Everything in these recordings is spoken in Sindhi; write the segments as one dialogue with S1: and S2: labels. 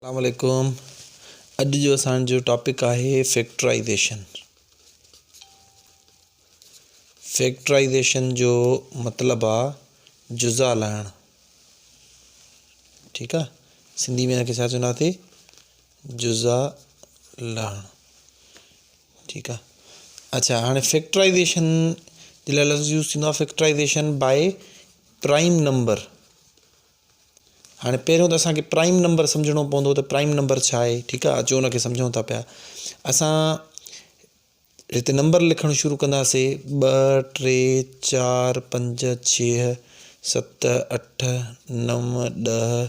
S1: السلام عليڪم اڄ جو اسان جو ٽاپڪ آهي فيڪٽرائيزيشن فيڪٽرائيزيشن جو مطلب آ جزا لهڻ ٺيڪ آ سنڌي ۾ ان کي ڇا چونداسي جزا لهڻ ٺيڪ آ اچھا هاڻي فيڪٽرائيزيشن جي لاء لفظ يوز ٿيندو آ فيڪٽرائيزيشن باء پرائم نمبر هاڻي پهريون ته اسان کي پرائم نمبر سمجهڻو پوندو ته پرائم نمبر ڇا آهي ٺيڪ آهي اچو ان کي سمجهون ٿا پيا اسان هتي نمبر لکڻ شروع ڪنداسي ٻه ٽي چار پنج ڇهه ست اٺ نو ڏهه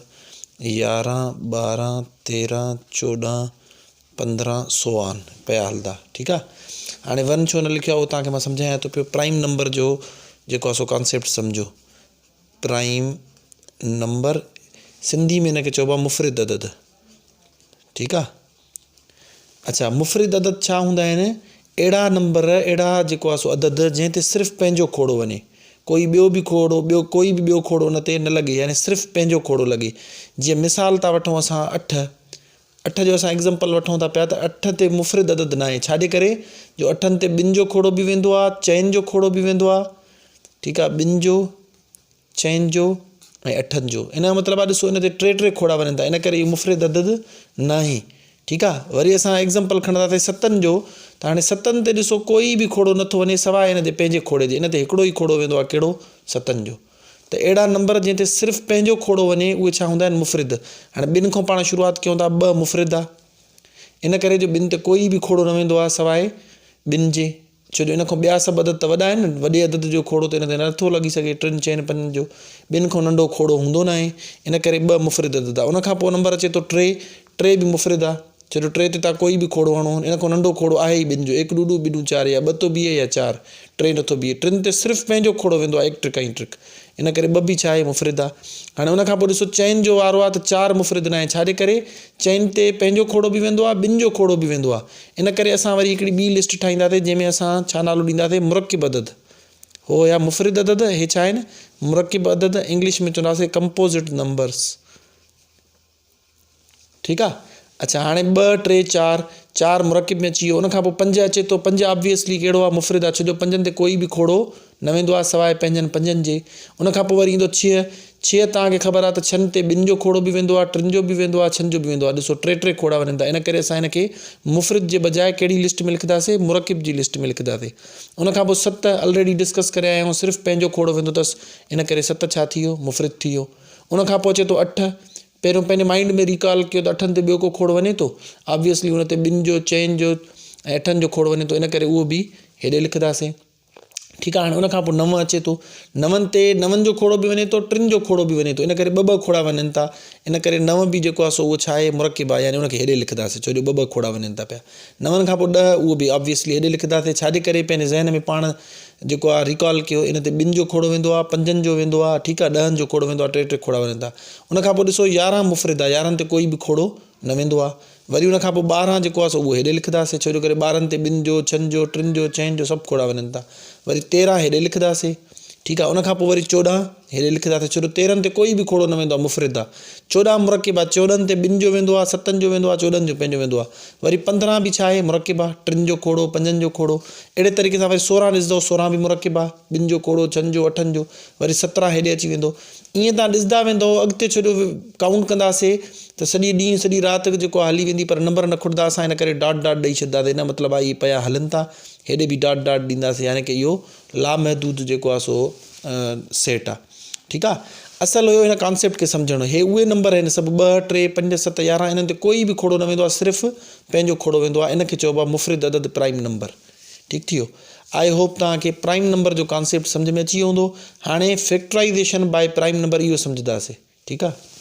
S1: يارهن ٻارهن تيرهن چوڏهن 15 سوان پيا هلندا ٺيڪ آهي هاڻي ون ڇو نه لکيو آهي اهو توهان کي مان سمجهايان ٿو پيو پرائم نمبر جو جيڪو آهي سو ڪانسيپٽ سمجهو پرائم نمبر سنڌي ۾ ان کي چئبو آهي مفرد عدد ٺيڪ آ اڇا مفرد عدد ڇا هوندا آهن اهڙا نمبر اهڙا جيڪو آ سو عدد جنهن تي صرف پنهنجو کوڙو وڃي ڪوئي ٻيو به کوڙو ٻيو ڪوئي به ٻيو کوڙو ان تي نه لڳي يعني صرف پنهنجو کوڙو لڳي جيئن مثال ٿا وٺون اسان اٺ اٺ جو اسان ايگزامپل وٺون ٿا پيا ته اٺ تي مفرد عدد ناهي ڇاجي ڪري جو اٺن تي ٻن جو کوڙو به ويندو آ چئن جو کوڙو به ويندو آ ٺيڪ آ ٻن جو چئن جو ۽ اٺن جو ان جو مطلب آ ڏسو ان تي ٽي ٽي کوڙا وڃن ٿا ان ڪري اهو مفرد عدد ناهي ٺيڪ آ وري اسان ايگزامپل کڻنداسين ستن جو ته هاڻي ستن تي ڏسو ڪوئي به کوڙو نٿو وڃي سواء ان جي پنهنجي کوڙي جي ان تي هڪڙو ئي کوڙو ويندو آ ڪهڙو ستن جو ته اهڙا نمبر جنهن تي صرف پنهنجو کوڙو وڃي اهي ڇا هوندا آهن مفرد. هاڻي ٻن کان پاڻ شروعات ڪيون ٿا ٻه مفرد آ ان ڪري جو ٻن تي ڪوئي به کوڙو نه ويندو آ سواء ٻن جي ڇو جو ان کان ٻيا سڀ عدد ته وڏا آهن وڏي عدد جو کوڙو ته ان تي نٿو لڳي سگهي ٽن چئن پنجن جو ٻن کان ننڍو کوڙو هوندو ناهي ان ڪري ٻه مفرد عدد آ ان کان پوء نمبر اچي ٿو ٽي ٽي به مفرد آ ڇو جو ٽي تي تان ڪوئي به کوڙو هڻو ان کان ننڍو کوڙو آهي ئي ٻن جو ايڪ ڏوڏو ٻيڏون چار يا ٻه ٿو بيهي يا چار ٽي نٿو بيهي ٽن تي صرف پنهنجو کوڙو ويندو آهي ايڪ ٽرڪ ۽ ٽرڪ ان ڪري ٻه به ڇا آهي مفرد آهي هاڻي ان کان پوء ڏسو چئن جو وارو آهي ته چار مفرد ناهي ڇا جي ڪري چئن تي پنهنجو کوڙو به ويندو آهي ٻن جو کوڙو به ويندو آهي ان ڪري اسان وري هڪڙي ٻي لسٽ ٺاهينداسين جنهن ۾ اسان ڇا نالو ڏينداسين مرڪب عدد هو يا مفرد عدد هي ڇا آهن مرڪب عدد انگلش ۾ چونداسين ڪمپوزٽ نمبرس ٺيڪ آ اڇا هاڻي ٻه ٽي چار چار مرڪب ۾ اچي ويو ان کان پوء پنج اچي ٿو پنج آبويسلي ڪهڙو آ مفرد آ ڇو جو پنجن تي ڪوئي به کوڙو نه ويندو آ سواء پنهنجن پنجن جي ان کان پوء وري ايندو ڇهه ڇهه توهان کي خبر آ ته ڇهن تي ٻن جو کوڙو به ويندو آ ٽن جو به ويندو آ ڇهن جو به ويندو آ ڏسو ٽي ٽي کوڙا وڃن ٿا ان ڪري اسان هن کي مفرد جي بجاء ڪهڙي لسٽ ۾ لکنداسي مرڪب جي لسٽ ۾ لکنداسي ان کان پوء ست الريڊي ڊسڪس ڪري آيا آهيون صرف پنهنجو کوڙو ويندو اٿس ان ڪري ست ڇا ٿي ويو مفرد ٿي ويو ان کان پوء اچي ٿو اٺ پهريون پنهنجي مائنڊ ۾ ريڪال ڪيو ته اٺن تي ٻيو ڪو کوڙ وڃي ٿو آبويسلي ان تي ٻن جو چئن جو ۽ اٺن جو کوڙ وڃي ٿو ان ڪري اهو به هيڏي لکنداسين ٺيڪ آهي هاڻي ان کان پوء نو اچي ٿو نون تي نون جو کوڙو به وڃي ٿو ٽن جو کوڙو به وڃي ٿو ان ڪري ٻه ٻه کوڙا وڃن ٿا ان ڪري نو به جيڪو آهي سو اهو ڇا آهي مرڪب آهي يعني ان کي هيڏي لکنداسين ڇو جو ٻه ٻه کوڙا وڃن ٿا پيا نون کان پوء ڏهه اهو به آبويسلي هيڏي لکنداسين ڇاجي ڪري پنهنجي ذهن ۾ پاڻ جيڪو آ ريڪال ڪيو ان تي ٻن جو کوڙو ويندو آ پنجن جو ويندو آ ٺيڪ آ ڏهن جو کوڙو ويندو آ ٽي ٽي کوڙا وڃن ٿا ان کان پوء ڏسو 11 مفرد آ 11 تي ڪوئي به کوڙو نه ويندو آ وري ان کان پوء 12 جيڪو آ سو اهو هيڏي لکنداسين ڇو جو ڪري 12 تي ٻن جو ڇهن جو ٽن جو چئن جو سڀ کوڙا وڃن ٿا وري 13 هيڏي لکنداسين ٺيڪ آ ان کان پوء وري 14 هيڏي لکنداسين ڇو جو 13 تي ڪوئي به کوڙو نه ويندو آ مفرد آ 14 مرڪب آ 14 تي ٻن جو ويندو آ ستن جو ويندو آ 14 جو پنهنجو ويندو آ وري 15 به ڇا آهي مرڪب آ ٽن جو کوڙو پنجن جو کوڙو اهڙي طريقي سان وري 16 ڏسندو 16 به مرڪب آ ٻن جو کوڙو ڇهن جو اٺن جو وري 17 هيڏي اچي ويندو ائين تان ڏسندا ويندو اڳتي ڇو جو ڪائونٽ ڪنداسي ته سڄي ڏينهن سڄي رات جيڪو هلي ويندي پر نمبر نه کٽندا اسان ان ڪري ڊاٽ ڊاٽ ڏئي ڇڏنداسي ان مطلب آهي اهي پيا هلن ٿا هيڏي به ڊاٽ ڊاٽ ڏينداسي يعني ڪي اهو لامحدود جيڪو آهي سو سيٽ آهي ٺيڪ آهي اصل هيو هن ڪانسيپٽ کي سمجهڻ هي اهي نمبر آهن سڀ 2 3 5 7 11 انهن تي ڪوئي به کوڙو نه ويندو آهي صرف پنهنجو کوڙو ويندو آهي ان کي چئبو آهي مفرد عدد پرائم نمبر ٺيڪ ٿي ويو I hope توهان کي پرائم نمبر جو ڪانسيپٽ سمجهه ۾ اچي ويو هوندو هاڻي فيڪٽرائيزيشن باء پرائم نمبر اهو سمجهنداسي ٺيڪ آهي.